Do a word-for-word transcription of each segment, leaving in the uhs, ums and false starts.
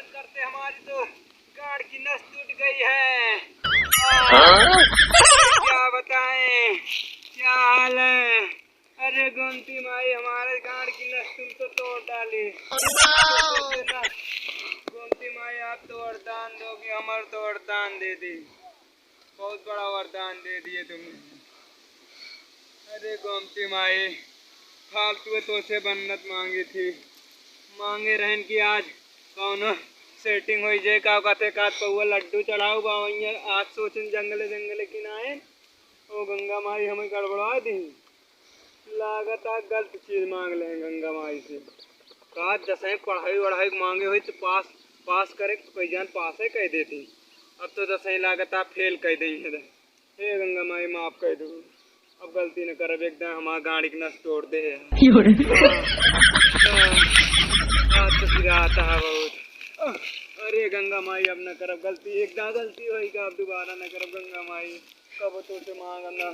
करते करते हमारी तो गांड की नस टूट गई है। हाँ? क्या बताएं, क्या हाल है? अरे गोमती माई, हमारे गांड की नस तुम तो तोड़ डाली। गोमती माई, आप तो वरदान दोगी, हमार तो वरदान दे दी। बहुत बड़ा वरदान दे दिए तुमने। अरे गोमती माई, फालतू तोसे मन्नत मांगी थी, मांगे रहन कि आज कौनो सेटिंग होई जाए, का कहते, का पौवा लड्डू चढ़ाऊ बा, वहीं आज सोचन जंगले जंगले किनाए, ओ गंगा माई हमें गड़बड़ा दी। लागत आ गलत चीज मांग ले गंगा माई से। का जसहीं पढ़ाई वढ़ाई मांगे होई तो पास, पास करे तो कई जान पासे कह देती। अब तो जसहीं लागत आ फेल कह देई है। हे गंगा माई माफ कर दो, अब गलती न करब, एकदम हमार गाड़ी के नस तोड़ दे है। आज तो फिर आता है बहुत। अरे गंगा माई अब न करब गलती, एकदम गलती होई का, अब दोबारा न करब गंगा माई। कब तोसे मांगब ना,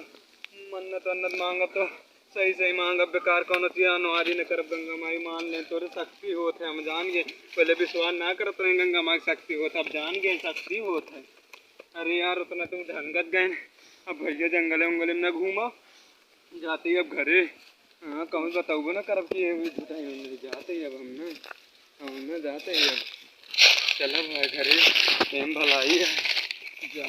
मन्नत वन्नत मांगब तो सही सही मांगब, बेकार कौनो चीज अनवारी न करब गंगा माई। मान ले तोरे शक्ति होत है, हम जान गए, पहले विश्वास ना करत रहे गंगा माई शक्ति होत है, अब जान गए शक्ति होत है। अरे यार उतना तुम ढंगत गए, अब भैया जंगले उंगले में न घूमा, जाते ही अब घरे। हाँ, कहूँ बताऊबो ना करब कि ये भी झूठा ही मंदिर जाते ही अब हम ना, हम ना जाते ही अब। चला भाई घरे, प्रेम भलाई है। जा।